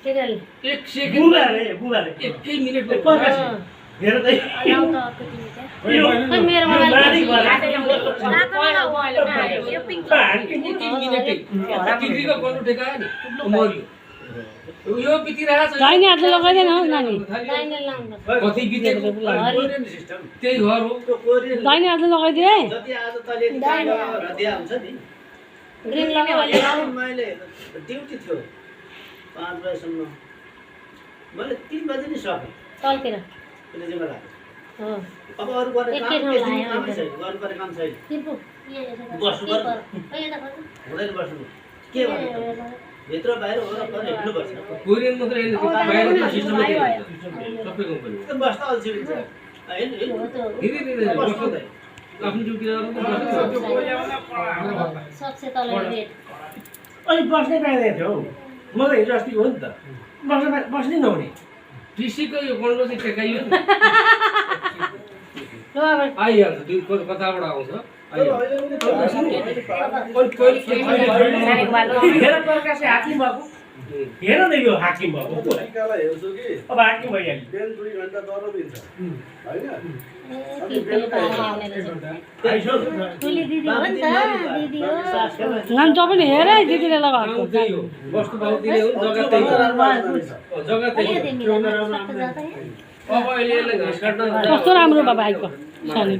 एक सेकेन्ड बुबाले एकै मिनेटमा हेर त मेरो मोबाइल टिग्रीको गर्नु ठेकायो नि मर्यो यो बितिरहेछ दाइने हात लगाइदेन हौ नानी कति बितेको त्यही घर हो दाइने हात लगाइदिए है जति आज तले रदिया हुन्छ नि ग्रिन लगायो मैले ड्युटी थियो 5 बजेसम्म मैले 3 बजे नि सकेँ तलतिर किन जिम्मा लाग्यो हो अब अरु गर्ने काम छैन गर्नुपर्ने काम छैन तिर्पु बस्नु पर्यो हुँदैन बस्नु के भन्नु भित्र बाहिर वरपर हिँड्नुपर्छ कोरियन मात्रै हैन बाहिरको सिस्टम सबै कम्पनी बस्दा अल्छी हुन्छ हैन धीरे धीरे बस्नु त आफ्नो ड्युटी गर्नु सबसे तल रेट अनि बस्नै पाइँदैन थियो म त हिजो अस्ति हो नि त बस्नै नहुने टिसीको यो गणको चाहिँ ठेकाइयो नि लो अब आइहाल्छ दुई कताबाट आउँछ हेर प्रकाशले हाकिम भएको हेर न यो हाकिम भएको अब हाकिम भइहाल्यो तुली दिदी हो नि त दिदी हो नाम त पनि हेर है दिदीले लगाएको त्यही हो वस्तु भाउ दिने हो जग्गा त्यही हो जग्गा त्यही हो अब अहिले यसलाई घाँस काट्न कस्तो राम्रो भयो भाइको सानो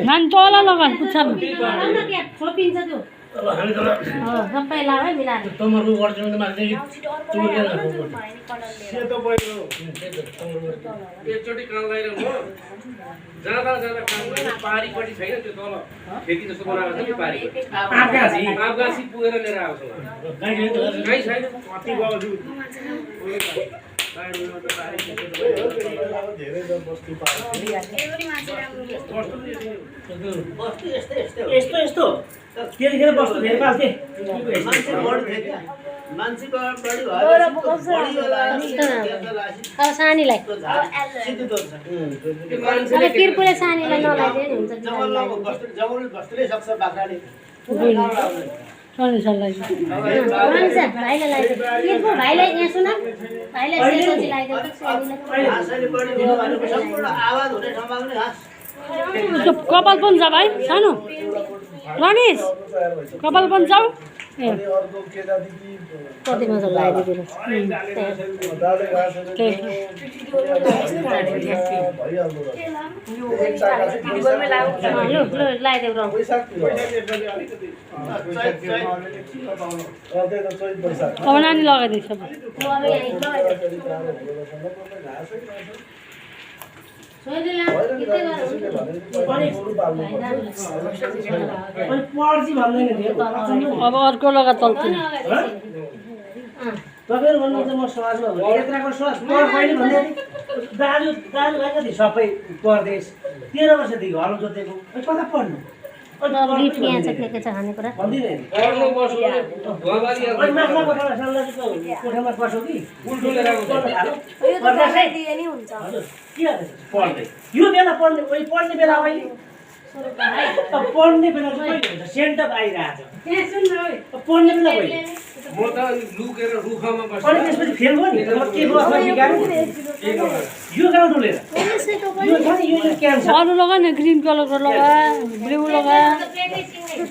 नानी तल लगा पुच्छानु छोपिन्छ त्यो सबै लाभ है मिलाएर तमरु गर्छन् मान्छे चुडेर एकचोटि काम गरेर म जाँदा काम गरेर पारीपट्टि छैन त्यो तल खेती जस्तो बनाएको छ नि पारी आगासी पुगेर लिएर आउँछ गाई छैन कति बाबु यस्तो त्यतिखेर बस्नु धेरै पाल्थे मान्छे बढी अब सानीलाई अब तिर्पुले सानीलाई नलाइदिए नि हुन्छ भाइलाई लगाइदियो तिर्पु भाइलाई यहाँ सुन भाइलाई सेतो लगाइदियो कपाल पनि छ भाइ सानो रनिस कपाल पनि छ कति मजा लगाइदियो लगाइदेऊ र अब नानी लगाइदिन्छ अब अर्को लगा चल्छ तपाईँहरू भन्नुहुन्छ म समाजमा हो यत्राको समाज पढ पहिले भन्दै दाजु दाजुभाइका थिए सबै परदेश 13 वर्षदेखि घर जोतेको कता पढ्नु गिफ्ट यहाँ छ के छ खानेकुरा भन्दिनँ पढ्नु बस्नु भुवाबारी अनि माथि कोठामा सालको कोठामा बस्यो कि उल्टो लिएर आउँछ दिए नि हुन्छ हजुर के गर्दैछ पढ्दै यो बेला पढ्ने ओइ पढ्ने बेला अहिले पढ्ने बेला चाहिँ कहिले हुन्छ सेन्टअप आइरहेछ पढ्ने बेला कहिले म त लुकेर रुखमा अनि बस्छु त्यसपछि फेल भयो नि के बस्न बिगार्यो यो गाउँ डुलेर यो छ नि यो क्यान्सर अरू लगा न ग्रिन कलरको लगा ब्लू लगा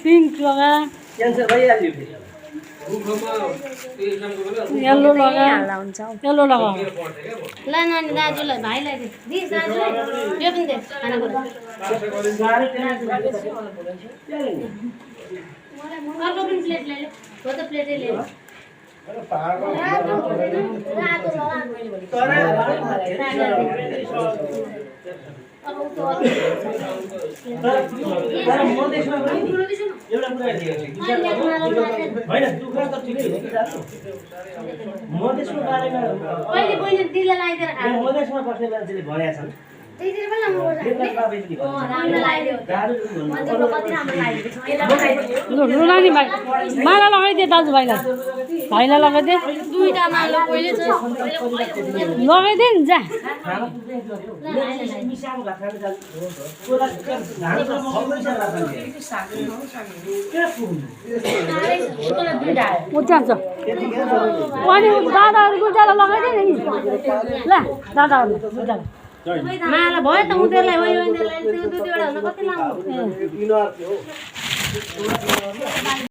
पिङ्क लगा क्यान्सर भइहाल्यो फेरि रुखमा एक्जामको बेला येल्लो लगा हुन्छ येल्लो लगा रुखेर पढ्थेँ क्या म ल नानी दाजुलाई भाइलाई दे दिस दाजुलाई यो पनि दे खानेकुरा अर्को पनि प्लेट ले ले हो त प्लेटै ले अब तो तर मधेसमा पनि एउटा कुरा होइन दुःख त ठिकै हो कि दाजु मधेसको बारेमा पहिले पहिले दिललाई लगाइदिएर खा मधेसमा बस्ने मान्छेले भनेका छन् रुला नि भाइ माला लगाइदिए दाजुभाइलाई भाइलाई लगाइदिए दुईटा माला पहिले चाहिँ लगाइदिए नि जा उचान्छ अनि दादाहरू गुजारा लगाइदिए नि ल दादाहरू गुजारा माला भयो त उनीहरूलाई दुईवटा हुन कति लाग्यो